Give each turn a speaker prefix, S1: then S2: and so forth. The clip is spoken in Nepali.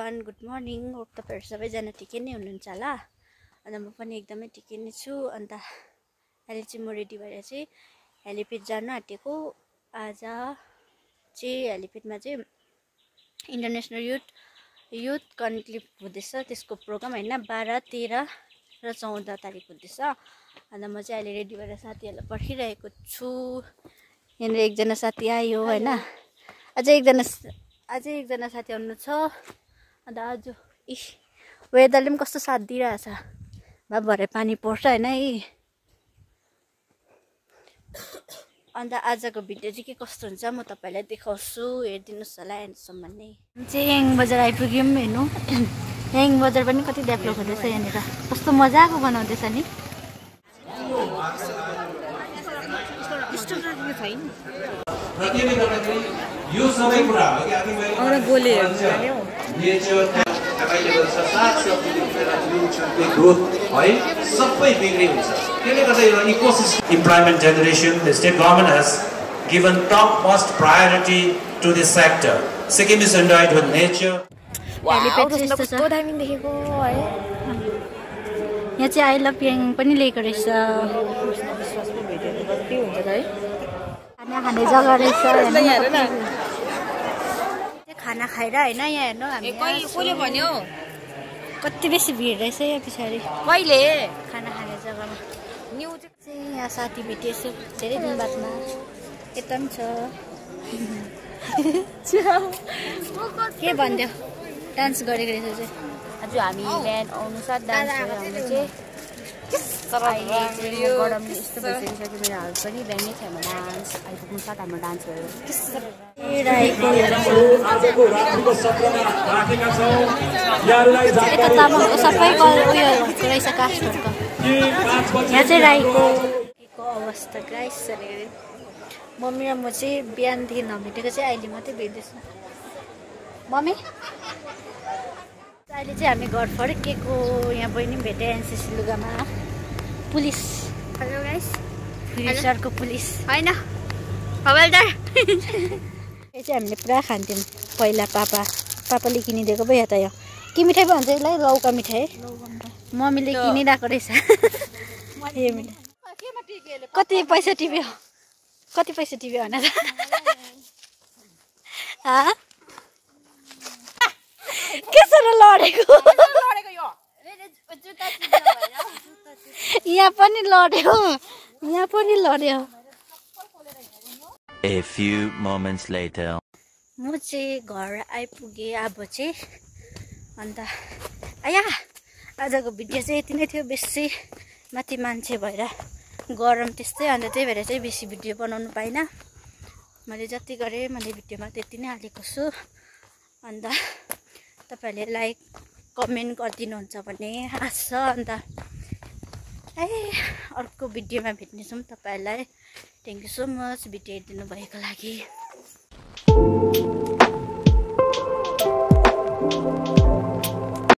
S1: Everyone good morning. होप तपाईहरु सबैजना ठिकै नै हुनुहुन्छ होला। अनि म पनि एकदमै ठिकै नै छु। अन्त अहिले चाहिँ म रेडी भएर चाहिँ हेलिप्याड जान आँटेको। आज चाहिँ हेलिप्याडमा चाहिँ इन्टरनेशनल युथ कन्क्लेभ हुँदैछ, त्यसको प्रोग्राम हैन 12, 13 र 14 तारिक हुँदैछ। अन्त म चाहिँ अहिले रेडी भएर साथीहरुलाई पर्खिरहेको छु। यहाँ एकजना साथी आयो हैन, अझै एकजना साथी आउनु छ। अन्त आज वेदरले पनि कस्तो साथ दिइरहेछ, भा भरे पानी पर्छ हैन है। अन्त आजको भिडियो चाहिँ के कस्तो हुन्छ म तपाईलाई देखाउँछु, हेरिदिनुस् होला एन्डसम्म नै। चाहिँ याङ बजार आइपुग्यौँ हेर्नु। याङ बजार पनि कति डेभलप हुँदैछ, यहाँनिर कस्तो मजाको बनाउँदैछ नि।
S2: यो सबै कुरा हो कि आदि मैले अरे बोले नेचर अवेलेबल छ, साथसाथै ग्रोथ है सबै बिग्री हुन्छ। त्यसले गर्दा यो ecosystem employment generation the state government has given top most priority to this sector. Sikkim is endowed with nature.
S1: कस्तो दामी देखेको है। यहाँ चाहिँ आई लभ याङ पनि लेखेको रहेछ। खाना खाने जग्गा रहेछ। खाना खाएर हैन यहाँ हेर्नु हामी कहिले भन्यो कति बेसी भिड रहेछ यहाँ पछाडि। कहिले खाना खाने जग्गामा न्यू चाहिँ यहाँ साथी भेटिएछु धेरै दिन बादमा। यता पनि छ। के भन्थ्यो डान्स गरेको रहेछ चाहिँ। आज हामी बिहान आउनु साथ डान्स गरेर आउनु चाहिँ अहिले चाहिँ गरमले यस्तो भइसकिसक्यो। मेरो हाल पनि बिहानै छ हाम्रो डान्स आइपुग्नु साथ हाम्रो डान्स भयो। यता तामाङको सबै उयो रहेछ कास्टहरूको। यहाँ चाहिँ राईको अवस्था गाइस। मम्मी र म चाहिँ बिहानदेखि नभेटेको चाहिँ अहिले मात्रै भेट्दैछु। मम्मी अहिले चाहिँ हामी घर फर्केको। यहाँ बहिनी भेटे एनसीसी लुगामा। पुलिस हेलो गाइस, पुलिसहरुको पुलिस हैन हवलदार। यो चाहिँ हामीले पुरा खान्थ्यौँ पहिला। पापाले किनिदिएको पो यहाँ त यो के मिठाई पो भन्छ यसलाई, लौका मिठाई। मम्मीले किनिरहेको रहेछ। कति पैसा टिप्यो भन त। केसरी लडेको यहाँ पनि लड्यो।
S3: A few moments later.
S1: म चाहिँ घर आइपुगेँ अब चाहिँ। अन्त आजको भिडियो चाहिँ यति नै थियो। बेसी माथि मान्छे भएर गरम त्यस्तै, अन्त त्यही भएर चाहिँ बेसी भिडियो बनाउनु पाइनँ। मैले जति गरेँ मैले भिडियोमा त्यति नै हालेको छु। अन्त तपाईहरुले लाइक कमेन्ट गरिदिनुहुन्छ भन्ने आशा छ। अन्त अर्को भिडियोमा भेट्नेछौँ तपाईहरुलाई। Thank you so much video हेरिदिनु भएको लागि।